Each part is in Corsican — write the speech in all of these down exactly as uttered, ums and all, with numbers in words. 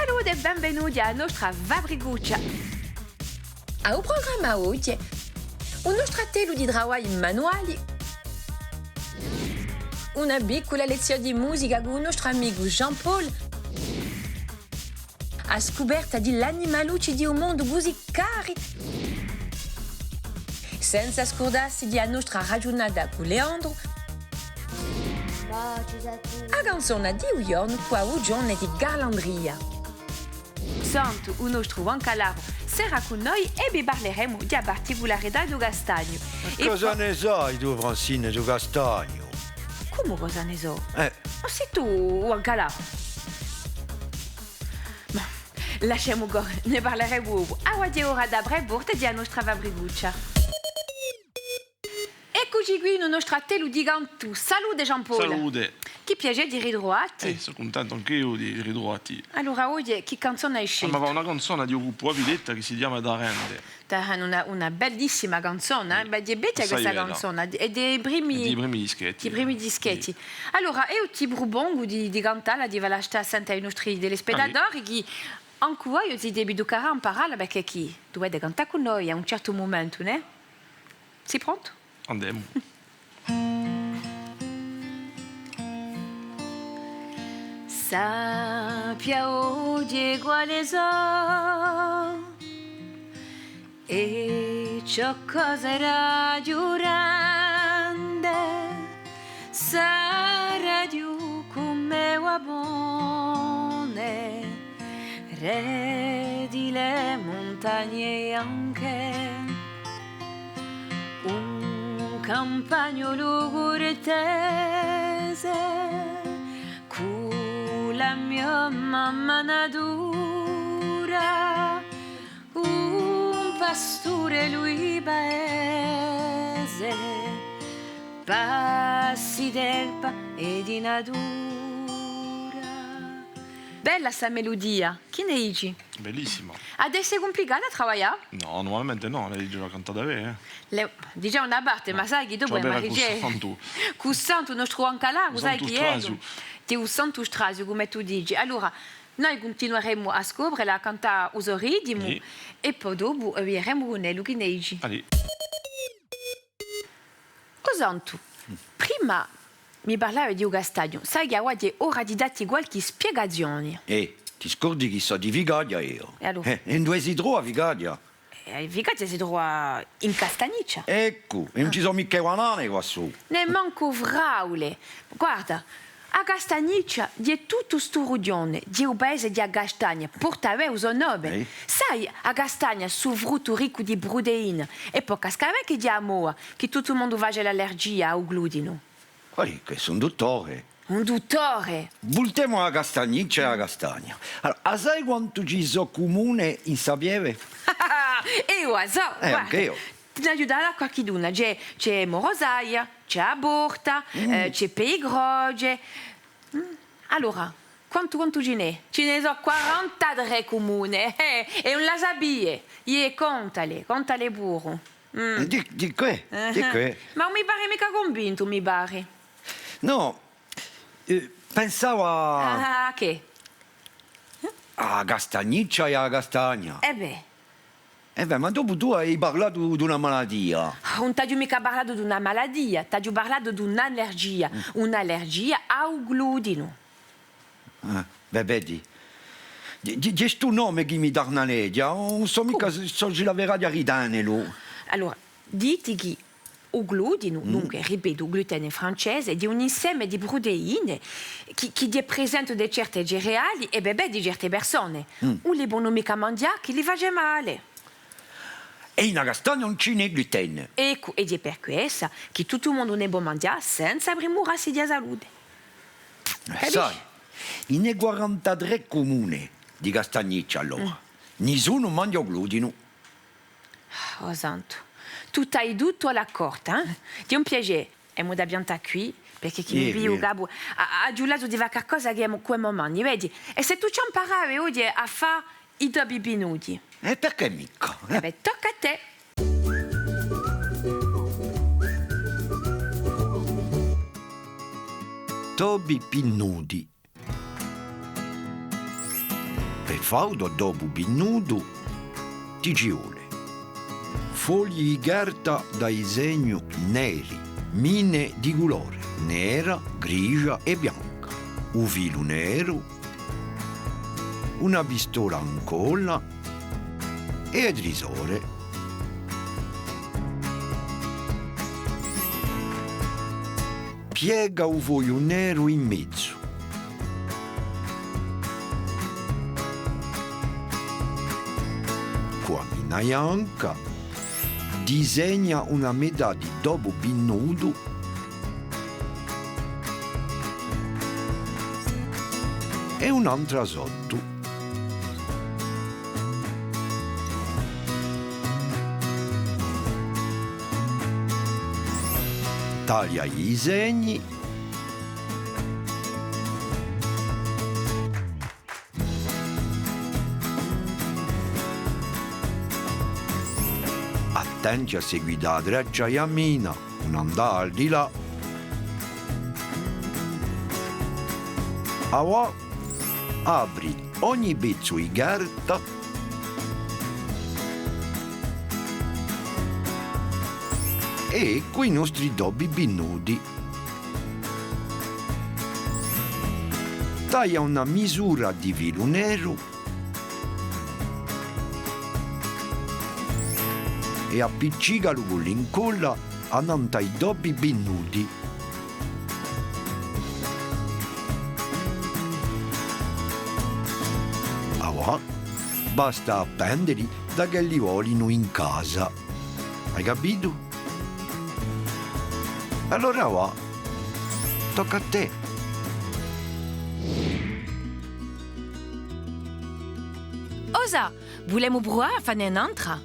Salute è benvenuti à a nostra fabricuccia. À u prugramma oghje, u nostru attellu di travagli manuali, una piccula lezzione di musica cù u nostru amicu Jean-Paul, a scuperta di l'animalucci di u mondu cusì cari, senza scurdassi di a nostra ragiunata cù Leandru, a canzona di u ghjornu cù a vucione di Carlandria. Santu, u nostru Juan Calaru, serà cù noi è vi parleremu di a particularità di u castagnu. È cosa ne sai tù, Francine, di u castagnu? Cumu cosa ne sò? Eh. Ma sì tù, Juan Calaru. Ma lasciemu corre, ne parleremu dopu. Avà hè ora d'apre e porte di a nostra fabricuccia. Eccuci quì in u nostru attellu di cantu. Salute Jean-Paul. Salute. Chì piacè di ritruvà ti. Eh, sò cuntentu anch'eiu di ritruvà ti. Allora, oghje, chì canzona hai sceltu? Ah, ma una canzona di u gruppu Avidetta chì si chjama Tarende. Tarende, una, una bellissima canzona, eh? Bè, hè vechja questa canzona, hè di i primi, di i primi dischetti. Di i primi dischetti. Sì. Allora, eiu ti prupongu di, di cantalla, di falla stà à sente à i nostri telespettatori, chì ancu voi si devi tuccà à amparalla, perchè chì duvete cantà cù noi à un certu mumentu, nè? Sì prontu? Andemu. Sappia oghje quale sò, è ciò cosa era ghjurande, sarà ghjù cù mè u Abbone, re di le muntagne bianche, un campagnolu curtese, cù la mia mamma natura, un pastore lui paese, passi d'erba è di natura. Bella sta meludia, chì ne dici? Bellissima. Hà da esse cumplicata à travaglià? Nò, nurmalmente nò, l'hai digià cantata bè, eh. L'hai digià una parte, ma sai chì dopu hè cù Santu. Cù Santu, u nostru Juan Calaru, sai chì hè? Hè u Santu Strasiu, cum'è tù dici. Allora, noi cuntinueremu à scoprela, à cantà u so ritimu, è po dopu, eh, videremu cun ellu, chì ne dici? Allez. O Santu, prima mi parlavi di u castagnu, sai chì avà hè ora di dà ti qualchì spiegazioni. Eh, ti scordi chì sò di Vicaghja eiu. È allora? Eh, è induve si trova Vicaghja? Eh, Vicaghja si trova in Castagniccia. Eccu, è ùn ci sò micca banane quassù. Nè mancu fraule. Guarda, a Castagniccia hè tuttu stu rughjone, hè u paese di a castagna, porta bè u so nome. Eh? Sai, a castagna, stu fruttu riccu di pruteine, è po casca bè chì hè a moda, chì tuttu u mondu face l'allergia à u glutinu. Guarda, chì sò un duttore. Un duttore? Vultemu à a Castagniccia è à a castagna. Allora, a sai quantu ci sò cumune in sta pieve? Eiu a sò, eh, guarda. Anch'eiu. Ti n'aghju da dà qualchiduna, ci hè, ci hè Morosaia, ci hè a Porta, eh, ci hè Peghjicroce. Mm. Allora, quantu, quantu ci n'hè? Ci ne sò quarantatrè cumune, eh, è ùn la sapie. Iè, contale, contale puru. Mm. Di, di què, di què. Ma ùn mi pari micca cunvintu, mi pari. Nò, eh, pensava... Ah, à chè? À a Castagniccia è à a castagna. Eh bè. Eh bè, ma dopu tù ai parlatu d'una malatia. Ah, ùn t'aghju micca parlatu d'una malatia, t'aghju parlatu d'un'allergia, un'allergia à u glutinu. Ah, bè, vedi. Di, di, di stu nome chì mi tarnaneghja, ùn sò micca s'è, s'è ci l'averà da ritenelu. Allora, diti chì u glutinu, dunque, ripetu, gluten in francese, hè un inseme di pruteine chì, chì hè presente in certe cereali è, bè, bè, di certe persone. Ùn li ponu micca manghjà, chì li face male. È in a castagna ùn ci n'hè gluten. Eccu, è hè per quessa chì tuttu u mondu ne pò manghjà senza primurassi di a salute. Eh, sai, in e quarantatrè cumune di Castagniccia, allora, nisunu manghja u glutinu. O Santu, tù t'ai tuttu à l'accorta, eh? Hè un piacè. Emu da piantà quì, perchè chì mi pigliu u capu. A, a, aghju l'asgiu di fà qualcosa chì emu, chì emu manghju, vedi? È s'è tù ci amparavi oghje à fà i topi pinnuti? È perchè micca, eh? Eh bè, tocca à tè. Topi pinnuti. Pè Fà u to addobbu pinnutu ti ci vole: fogli di carta da disegnu neri, mine di culore, nera, grigia è bianca, u filu neru, una pistola à incolla è e trisore. Piega u fogliu neru in mezu. Cù a mina bianca, disegna una metà di addobbu pinnutu è un'antra sottu. Taglia i disegni. Attenti à seguità a traccia di a mina, ùn andà al di là. Avà apri ogni pezzu di carta è eccu i nostri addobbi pinnuti. Taglia una misura di filu neru è appiccicalu cù l'incolla annant'à i addobbi pinnuti. Avà basta à appendeli da ch'elli volinu in casa. Ai capitu? Allora avà, tocca à tè. Osa, vulemu pruvà à fanne un'antra?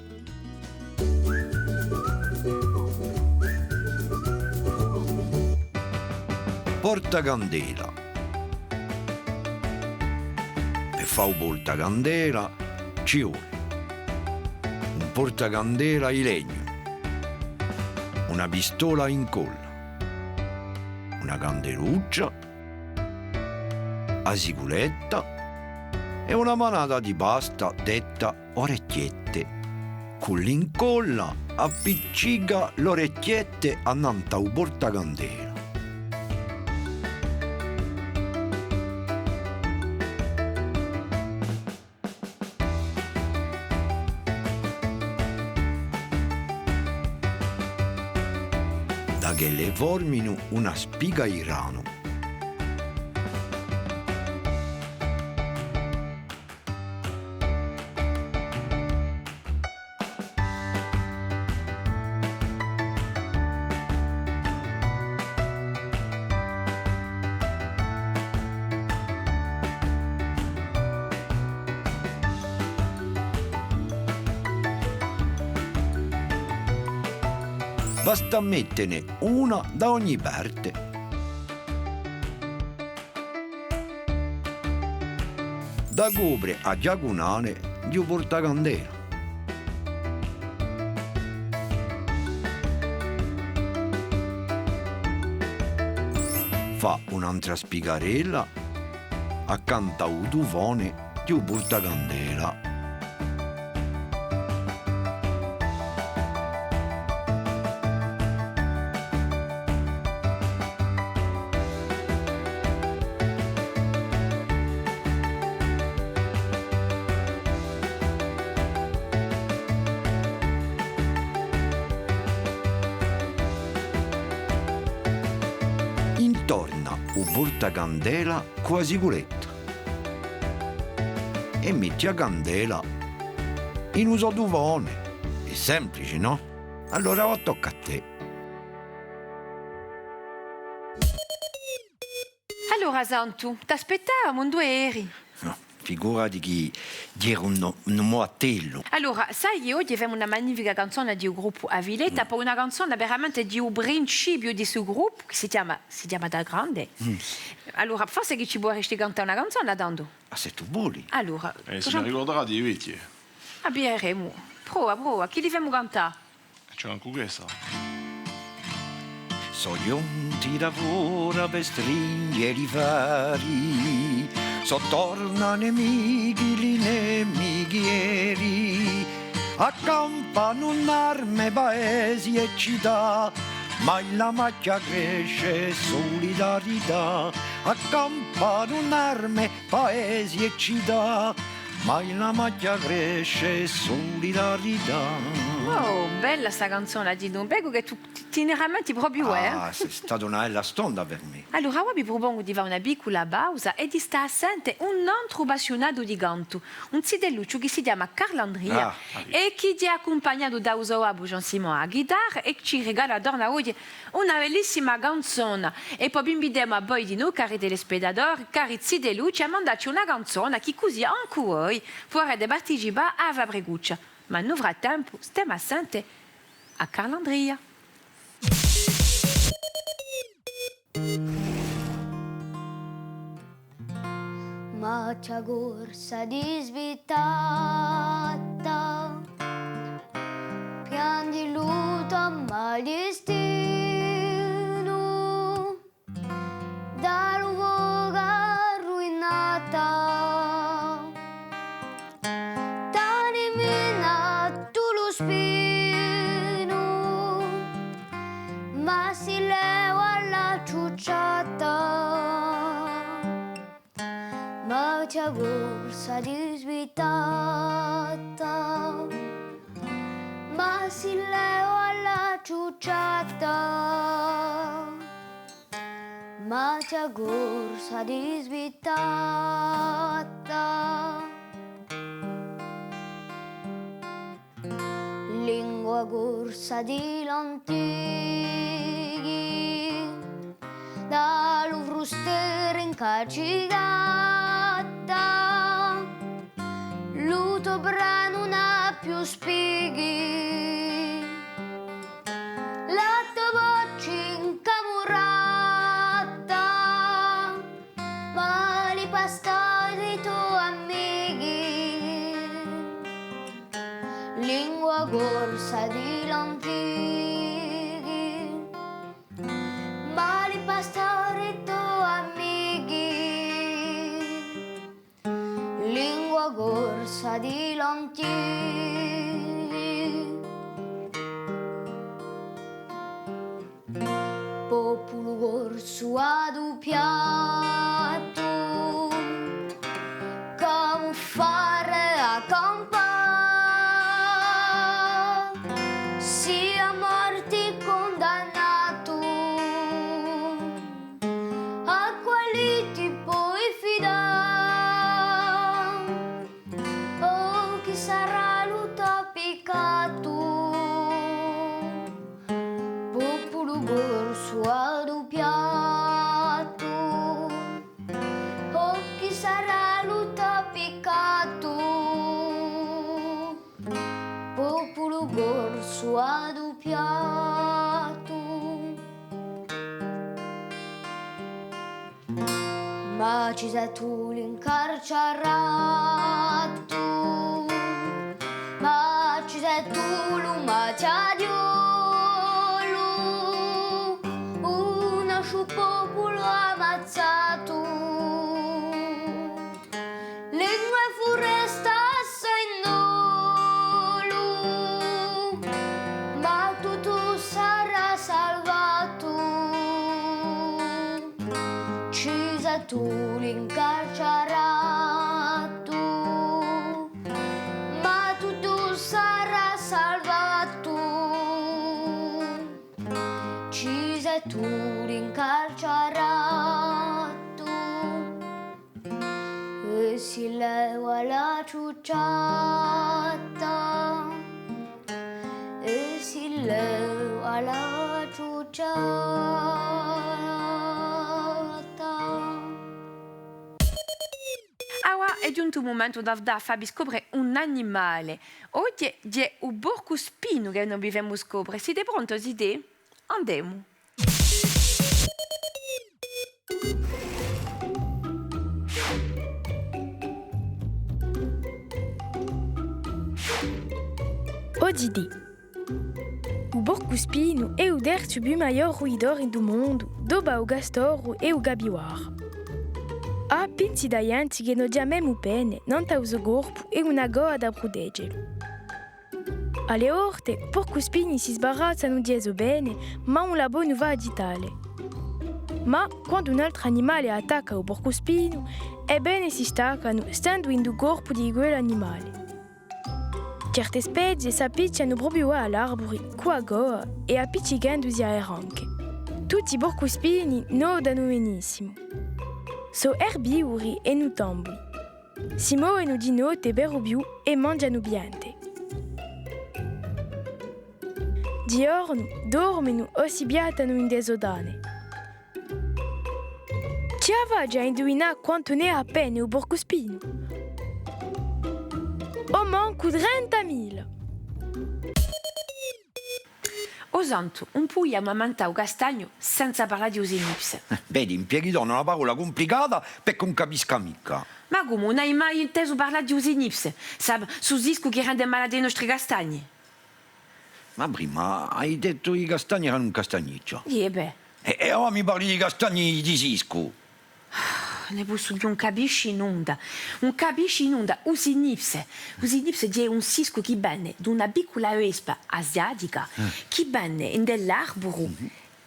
Portacandela. Per fà u portacandela ci vole un portacandela di legnu, una pistola à incolla, una candeluccia, a siculetta è una manata di pasta detta orecchiette. Cù l'incolla appiccica l'orecchiette annant'à u portacandela. Da ch'elle forminu una spiga di granu. Basta à mettene una da ogni parte. Da copre a diagunale di u portacandela. Fà un'antra spigarella accantu à u tufone di u portacandela. Intorna u portacandela cù a siculetta è metti a candela in u so tufone. Hè semplice, nò? Allora, avà tocca à tè. Allora, Santu, t'aspettavamu, induve eri? Nò, figurati chì, chì eru in u, in u mo attellu. Allora, sai chì oghje femu una magnifica canzona di u gruppu A Filetta, mm, po una canzona veramente di u principiu di stu gruppu, chì si chjama, si chjama Da Grande. Mm. Allora, forse chì ci puderesti cantà una canzona, tandu? Ah, s'è tù voli. Allora, eh, si cosa ne ricorderà di e vechje. Ah, videremu. Prova, prova, chì li femu cantà? Ci hè ancu questa. Sò ghjunti da fora per stringhje li fari, Sò torna nemichi li nemichi eri, accampanu in arme paesi è cità, ma in la machja cresce sulidarità, accampanu in arme paesi è cità, ma in la machja cresce sulidarità. Oh, bella sta canzona, Ginu. Vecu chì tù ti, ti ne rammenti propiu, eh? Ah, hè stata una bella stonda per mè. Allora, avà vi prupongu di fà una piccula pausa è di stà à sente un antru appassiunatu di cantu, un zitellucciu chì si chjama Carlandria, ah, è chì hè accumpagnatu da u so babbu Jean-Simon à a ghitarra è ci regala torna oghje una bellissima canzona. È po vi invitemu à voi dinù, cari telespettatori, cari zitellucci, à mandacci una canzona chì cusì ancu voi puderete participà à a Fabricuccia. Ma in u frattempu stemu à sente à Carlandria. Machja corsa disvittata, pianghji lu to malistinu, da lu focu arruinata, t'animina tu lu spinu, ma si leva à la ciucciata. Machja corsa disvittata, ma si leva à la ciucciata. Machja corsa disvittata. Lingua corsa di l'antichi, da lu frusteri incaccicata, lu to branu ùn hà più spichi, la to voci incamurata, ma li pastori to amichi. Lingua corsa di l'antichi, ma li pastori to amichi. Lingua corsa di l'antichi. Populu corsu adupiatu, cumu fà à campà, sì à morti cundannatu, à quali ti poi fidà? O chì sarà lu to piccatu? Populu corsu adupiatu, o chì sarà lu to piccatu? Populu corsu adupiatu. Ma ci sè tù l'incarceratu, ma ci sè tù lu macchjaghjolu, u nostru populu amazzatu. Lingua è furesta assai in dolu, ma tuttu sarà salvatu. Ci sè tù l'incarceratu, ma tuttu sarà salvatu. Ci sè tù l'incarceratu, è si leva à la ciucciata, è si leva à la ciucciata. Avà hè ghjuntu u mumentu da, da fà vi scopre un animale. Oghje hè u porcu spinu chì no vi femu scopre. Site pronti, zitè? Andemu! Oghje dì. U porcu spinu hè u terzu più maiò ruitore di u mondu, dopu à u castoru è u capibarra. Hà pinzi da ghjenti chì no ghjamemu bè, nant'à u so corpu è una coda da prutege lu. À e volte, porcuspini si sbarazzanu di e so pene, ma ùn la ponu fà di tale. Ma, quandu un altru animale attacca u porcuspinu, e pene si staccanu, stendu in u corpu di quellu animale. Certe spezie s'appiccianu propiu à l'arburi cù a coda è appiccicandusi à e ranche. Tutti i porcuspini notanu benissimu. Sò erbivori è nutambuli. Si movenu di notte per u più è manghjanu piante. Di ghjornu dormenu o si piattanu in e sotane. Ci avete da induvinà quantu n'hà appena u porcuspinu? O mancu trentamila! O Santu, ùn pudiamu ammantà u castagnu senza parlà di u sinipse. Vedi, impieghi tù una parolla cumplicata, perchè ùn capiscu micca. Ma cumu, ùn ai mai intesu parlà di u sinipse? Sà, stu siscu chì rende malati i nostri castagni? Ma prima ai dettu i castagni eranu in Castagniccia. Iè, bè. È, è avà mi parli di castagni di siscu. Ùn ne possu più, ùn capisci nunda. Ùn capisci nunda. U sinipse. U sinipse hè un siscu chì vene d'una piccula vespa asiatica, chì vene in l'arburu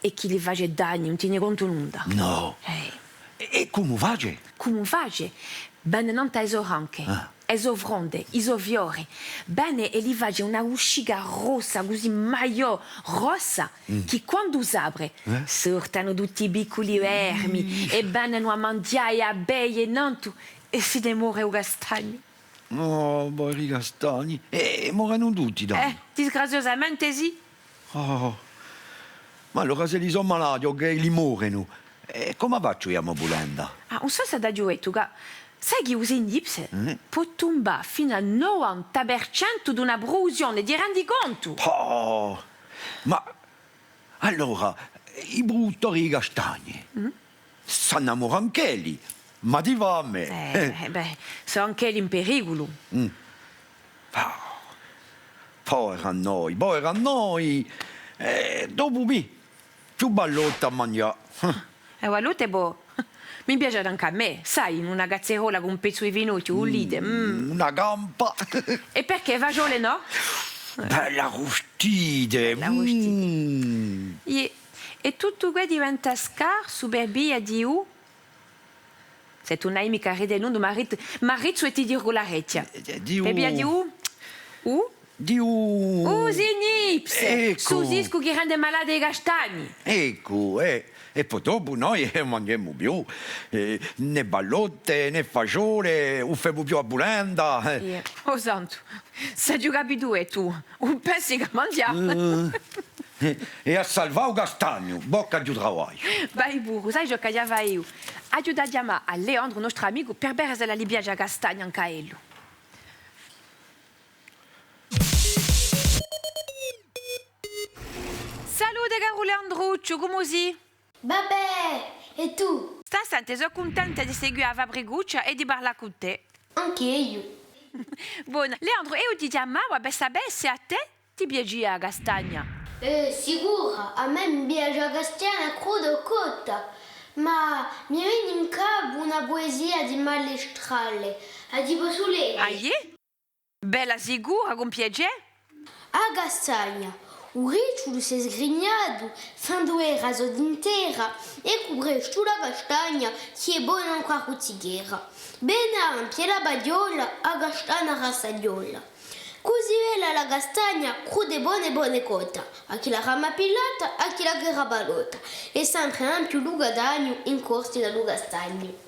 è chì li face danni, ùn teni contu nunda. Nò. Eh. È, è cumu face? Cumu face? Vene nant'à e so ranche, e so fronde, i so fiori. Vene è li face una luscica rossa, cusì maiò, rossa, chì quandu s'apre, sortanu tutti i picculi vermi è venenu à manghjà e abbeie nantu è si ne more u castagnu. Oh, poveri castagni. È, è morenu tutti, dai. Eh, disgraziosamente sì. Oh, ma allora s'elli sò malati o ch'elli morenu, è cumu facciu eiu à a mo pulenda? Ah, ùn sò s'aghju dettu, ca sai chì u sinipse pò tumbà finu à novanta per centu d'una pruvisione, ti rendi contu? Oh, ma allora i pruduttori di castagne s'annamora anch'elli, ma di fame. Eh, eh, bè, sò anch'elli in periculu. Mm. Ah, poveri à noi, poveri à noi. Eh, dopu mì, più ballotte à manghjà. E ballotte, bò, mi piacenu ancu à mè, sai, in una cazzerola cù un pezzu di finochju, u lite, mm. Una campa. È perchè, fasgiole nò? Belle arrustite. Belle arrustite. Mm. Iè. È tuttu què diventa scarsu per via di u... Sè tù ùn ai micca à ride, nò, m'arri-, m'arrizzu è ti tiru l'arechja. Eh, eh, di u... Per via di u... U? Di u... U sinipse! Eccu. Stu siscu chì rende malati i castagni. Eccu, eh. È po dopu noi, eh, manghjemu più, eh, nè ballotte, nè fasgiole, ùn femu più a pulenda, eh. Iè. O Santu, s'aghju capitu eiu, tù ùn pensi chè à manghjà. Eh, è, è à salvà u castagnu, bocca di u travagliu. Vai puru, sai ciò ch'aghju da fà eiu? Aghju da chjamà à Leandru, u nostru amicu, per vede s'ella li piace a castagna ancu à ellu. Salute, caru Leandrucciu, cumu sì? Và bè, è tù? Stà à sente, sò cuntenta di seguì a Fabricuccia è di parlà cù tè. Ancu eiu. Bona. Leandru, eiu ti chjamava per sapè s'è à tè ti piacia a castagna. Eh, sicura, à mè mi piace a castagna cruda o cotta, ma mi vene in capu una puesia di Malestrale, a ti possu leghje? Ah, iè? Bella sicura, cun piacè. A castagna. U ricciulu s'hè sgrignatu, fendu era a so dintera, eccu prestu la castagna, chì hè bona ancu à a ruzzichera. Bella ampia la paghjola, a castagna rassaghjola. Cusì bella la castagna, cruda è bona è bona è cotta, à chì l'hà rama pillata, à chì l'hà chjera ballotta, è sempre ampiu lu guadagnu in Corsica da lu castagnu.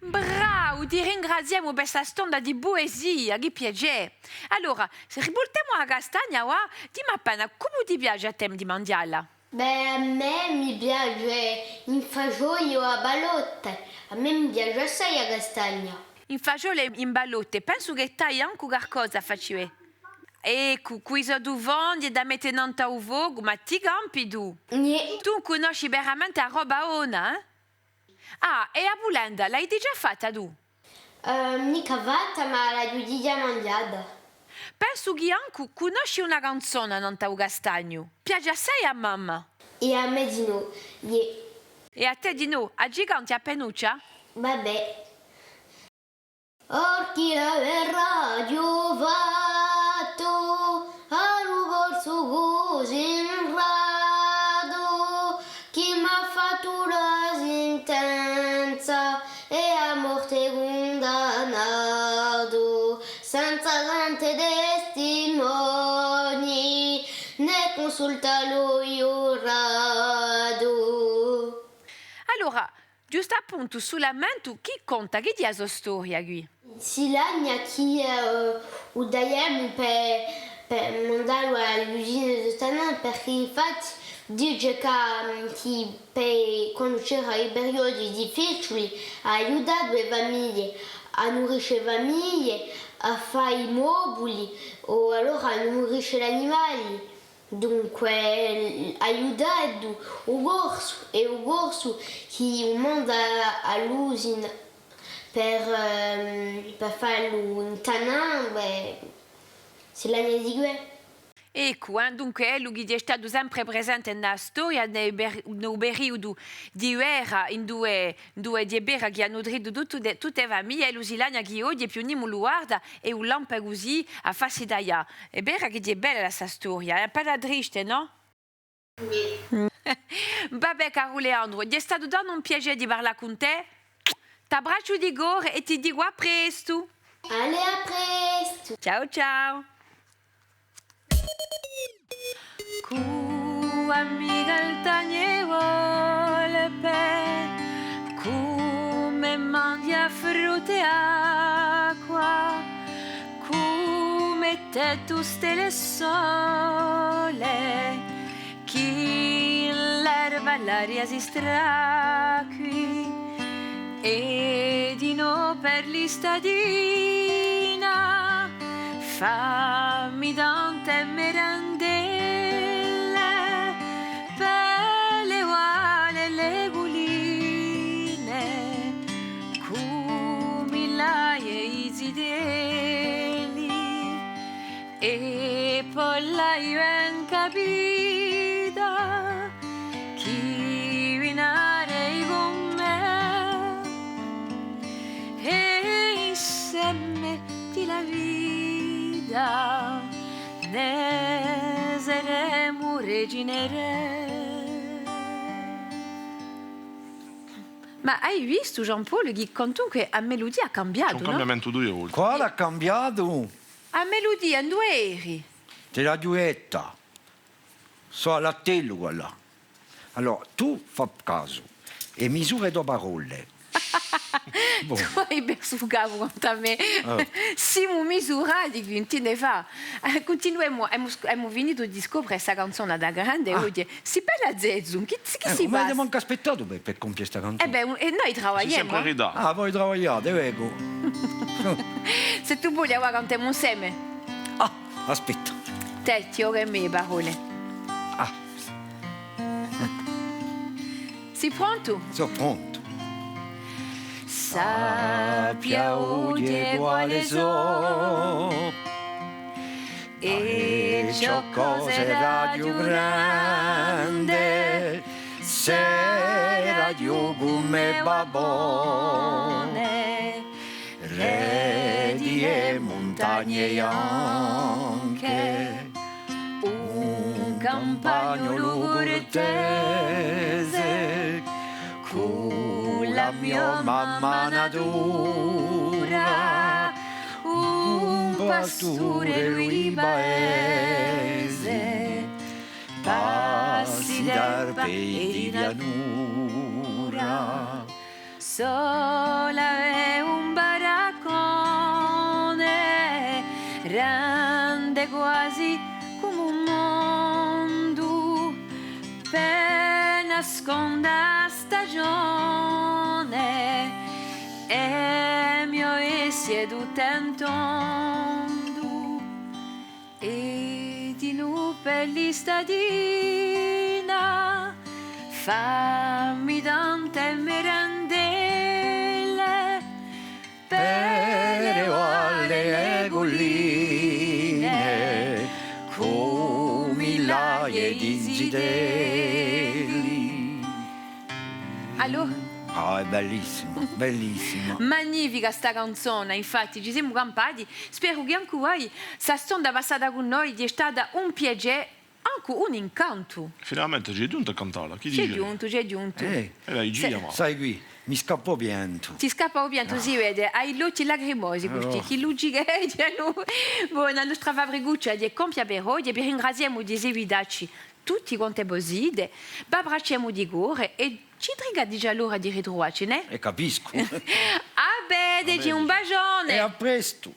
Bravu, ti ringraziemu per sta stonda di puesia, chì piacè. Allora, s'è rivultemu à a castagna, và, dimmi appena, cumu ti piace à tè di manghjalla? Bè, à mè mi piace in fasgiole o à ballotte, à mè mi piace assai a castagna. In fasgiole è in ballotte, pensu chì t'ai ancu calcosa à facci vede. Eccu, quì sò dui fondi da mette nant'à u focu, ma ti campi tù. Iè. Tù cunnosci veramente a roba bona, eh? Ah, è a pulenda, l'ai digià fatta tù? Eh, micca fatta, ma l'aghju digià manghjata. Pensu chì ancu cunnosci una canzona nant'à u castagnu. Piace assai à mamma. È à mè dinò, iè. È à tè dinò, a ci canti appenuccia? Vabbè. Or chì l'averà ghjuvattu à lu corsu cusì ingratu, chì m'hà fattu la sintenza è à morte cundannatu, senza sente testimonii, nè cunsultà lu ghjuratu. Allora, ghjustu à puntu, stu lamentu, chì conta? Chì hè a so storia quì? Si lagna chì, eh, u daiemu per, per mandallu à l'usina di Tanà, perchè infatti dice chì, chì per, quandu c'era i periodi difficiuli, hà aiutatu e famiglie à nurrisce e famiglie, à fà i mobuli, o allora à nurrisce l'animali. Dunque, aiutatu u corsu, hè u corsu chì u manda à l'usina per, ehm, per fallu intanà, bè, si lagna di què. Eccu, eh, dunque, ellu chì hè statu sempre presente in a storia, in u per-, in u periudu di guerra, induve, induve hè vera chì hà nutritu tuttu de, tutte e famiglie, ellu si lagna chì oghje più nimu lu guarda, è u lampa cusì à fassi taglià. Hè vera chì hè bella sta storia, hè appena triste, nò? Vabbè, caru Leandru, hè statu tantu un piacè di parlà cun tè. T'abbracciu di core è ti dicu à prestu. Allez, à prestu. Ciao, ciao. Cù a mia caltagna è volpe, cù me manghja frutta è acqua, cù me tettu stelle è sole, chì l'erba è l'aria si stracqui, è dinò per l'istatina, fammi tante merendelle, per le gualle è le gulline, cù mi l'aie è i zitelli. È po l'aghju ben capita chì vinarei cun mè è inseme di la vita ne seremu regine è re. Ma ai vistu, Jean-Paul, chì quantunque a meludia hà cambiatu, nò? Hè un cambiamentu di voce. Quale hà cambiatu? A meludia, induve eri? Ti l'aghju detta. Sò à l'attellu quallà. Allora, tù fà casu è misura e to parolle. Bon. Tù ai persu u capu quant'à mè. Ah. Simu misurati quì, ùn ti ne fà. Eh, cuntinuemu, emu sc-, emu finitu di scopre sta canzona da grande, ah, oghje. Sì bella, Zezu, chì, chì si passa? Eh, ma avete mancu aspettatu per, per compie sta canzona? Eh bè, un-, è noi travagliemu, eh. Sempre in ritardu. Ah, voi travagliate, vecu. Sè tù voli, avà cantemu inseme. Ah, aspetta. Tè, ti aghju e parolle. Ah. Sì prontu? Sò prontu. Sappia oghje quale sò, è ciò ch'o seraghju grande, seraghju cum'è babbone, re di e muntagne bianche, un campagnolu curtese, cù la mio mamma natura, un pastore di paese, passi d'erba è di pianura. Sola hè un baraccone, grande quasi cum'è un mondu, pè nasconde a stagione, è mio essie tuttu in tondu. È dinù per l'istatina, fammi tante merendelle, per e valle è culline, cù millaie di zitelli. Allora? Ah, hè bellissima, bellissima. Magnifica sta canzona, infatti, ci simu campati. Speru chì ancu voi sta stonda passata cù noi sia stata un piacè, ancu un incantu. Finalmente ci hè ghjuntu à cantalla, chì dici? Ci hè ghjuntu, ci hè ghjuntu. Eh, È la vigilia, ma... Sai quì, mi scappa u piantu. Ti scappa u piantu, si vede, hai l'ochji lacrimosi, cusì, chì luci chì hè, nò? Bon, a nostra fabricuccia hè compia per oghje, vi ringraziemu di seguitacci tutti quant'è vo site, v'abbracciemu di core è ci tricca digià l'ora di ritruvacci, nè? È capiscu. À vedeci, un basgione! È à prestu!